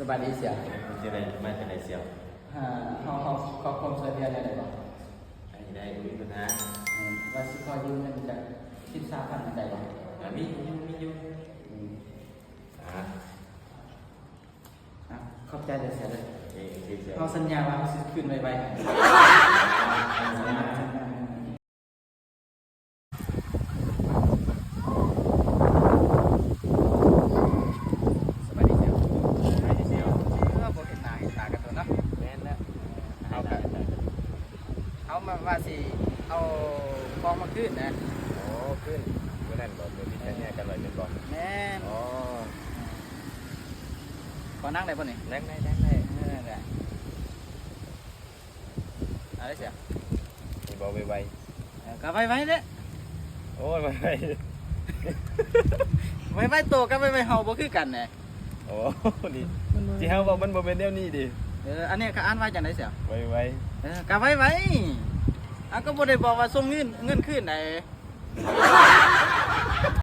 ສະບາຍດີສ່ຽວ. ເປັນຈັ່ງໃດ ມາຈັ່ງໃດສ່ຽວ? ເຮົາ ເຮົາຂໍຄວາມຊ່ວຍເຫຼືອແດ່ໄດ້ບໍ່? ໄດ້ ບໍ່ມີບັນຫາ. ເອີ ວ່າຊິຂໍຢືມເງິນຈັກສິບ ຊາວພັນໄດ້ບໍ່? ອາ ມີຢູ່ ມີຢູ່. ອືມ ອາ ອາ ຂອບໃຈເດີສ່ຽວເດີ. ເອີ ເຮົາສັນຍາວ່າເຮົາຊິຄືນໄວໆ. ສະບາຍດີສ່ຽວ. ສະບາຍດີສ່ຽວ. ເອີ ບໍ່ເຫັນໜ້າເຫັນຕາກັນດົນເນາະ. ແມ່ນແລ້ວ. ເຮົາກະ ເຮົາມາວ່າຊິເອົາຂອງມາຄືນນະ. ໂອ້ ຄືນມື້ນັ້ນບໍ່? ມື້ທີ່ເຈົ້າເນຍກັນໄວ້ແມ່ນບໍ່? ແມ່ນ. ອໍ ຂໍນັ່ງໄດ້ບໍ່ນີ້? ນັ່ງໄດ້ ນັ່ງໄດ້. ເອີ ນັ້ນແຫຼະ. ອາ ໄດ້ສ່ຽວ. ມີບໍ່ໄວໆ? ເອີ ກະໄວໆແຫຼະ. ໂອ້ຍ ໄວໆ ໄວໆໂຕກັບໄວໆເຮົາບໍ່ຄືກັນແຫຼະ. ໂອ້ ນີ້ ທີ່ເຮົາເວົ້າມັນບໍ່ແມ່ນແນວນີ້ເດ. ເອີ ອັນນີ້ກະອ່ານວ່າຈັ່ງໃດສ່ຽວ? ໄວໆ. ເອີ ກະໄວໆ. ເອົາ ກະບໍ່ໄດ້ບອກວ່າສົ່ງເງິນ ເງິນຄືນໃດ.